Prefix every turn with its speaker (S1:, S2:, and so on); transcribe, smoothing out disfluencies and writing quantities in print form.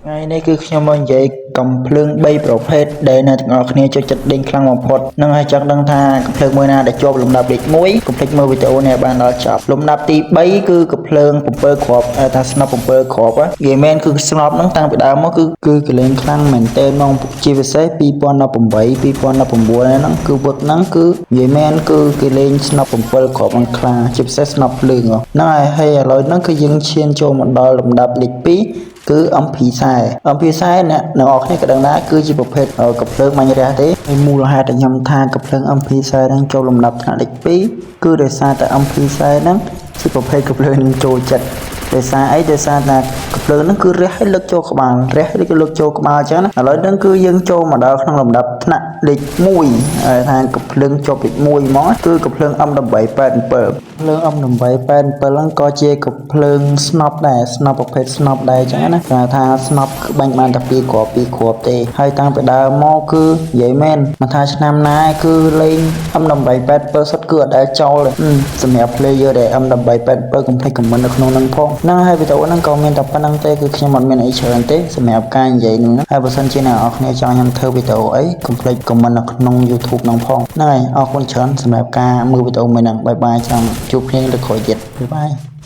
S1: ថ្ងៃនេះគឺខ្ញុំមកនិយាយកំភ្លើង3ប្រភេទដែលអ្នកទាំងអស់គ្នាចូលចិត្តដេញខ្លាំងបំផុតនឹងហើយចង់ដឹងថាកំភ្លើងមួយណាដែលជាប់លំដាប់លេខ1កុំភ្លេចមើលវីដេអូនេះឲ្យបានដល់ចប់លំដាប់ទី3គឺកំភ្លើង7គ្រាប់ថាស្នប់7គ្រាប់និយាយមែនគឺស្នប់ហ្នឹងតាំងពីដើមមកគឺគឺកលេងខ្លាំងមែនតើហ្មងជាពិសេស2018 2019ហ្នឹងគឺវឹកហ្នឹងគឺនិយាយមែនគឺគេលេងស្នប់7គ្រាប់ហ្នឹងខ្លាំងជាពិសេសស្នប់ភ្លើងហ្នឹងហើយហើយឥឡូវហ្នឹងគឺយើងឈានចូលមកដល់លំដាប់លេខ2គឺ MP40 MP40 អ្នកអ្នកនរគ្នាក៏ដឹងដែរគឺជាប្រភេទកំភ្លើងបាញ់រះទេហើយមូលហេតុដែលខ្ញុំថាកំភ្លើង MP40 ហ្នឹងចូលលំដាប់ថ្នាក់លេខ2គឺដោយសារតែ MP40 ហ្នឹងជាប្រភេទកំភ្លើងនឹងចូលចិត្តដោយសារអីដោយសារតែកំភ្លើងហ្នឹងគឺរះឲ្យលើកចូលក្បាលរះឬក៏លើកចូលក្បាលអញ្ចឹងណាឥឡូវហ្នឹងគឺយើងចូលមកដល់ក្នុងលំដាប់ថ្នាក់លេខ1ហើយថាកំភ្លើងជាប់លេខ1ហ្មងគឺកំភ្លើង M1887 ភ្លើង M1887 ហ្នឹងក៏ជាកំភ្លើងស្នប់ដែរស្នប់ប្រភេទស្នប់ដែរអញ្ចឹងណាគេថាស្នប់គឺបាញ់បានតែ2គ្រាប់2គ្រាប់ទេហើយតាំងពីដើមមកគឺនិយាយមែនមិនថាឆ្នាំណាគឺលេង M1887 សុទ្ធគឺអត់ដែលចោលទេសម្រាប់ player ដែល M1887 កុំភ្លេច comment នៅក្នុងហ្នឹងផងហ្នឹងហើយវីដេអូហ្នឹងក៏មានតែប៉ុណ្្នឹងទេគឺខ្ញុំអត់មានអីច្រើនទេសម្រាប់ការនិយាយហ្នឹងហើយបើសិនជាអ្នកនរគ្នាចង់ខ្ញុំធ្វើវីដេអូអីកុំភ្លេច comment នៅក្នុង YouTube ហ្នឹងផងហ្នឹងហើយអរគុណច្រើនសម្រាប់ការមើលវីដេអូមួយហ្នឹង bye bye ចាំជួបគ្នាលើក្រោយទៀត bye bye.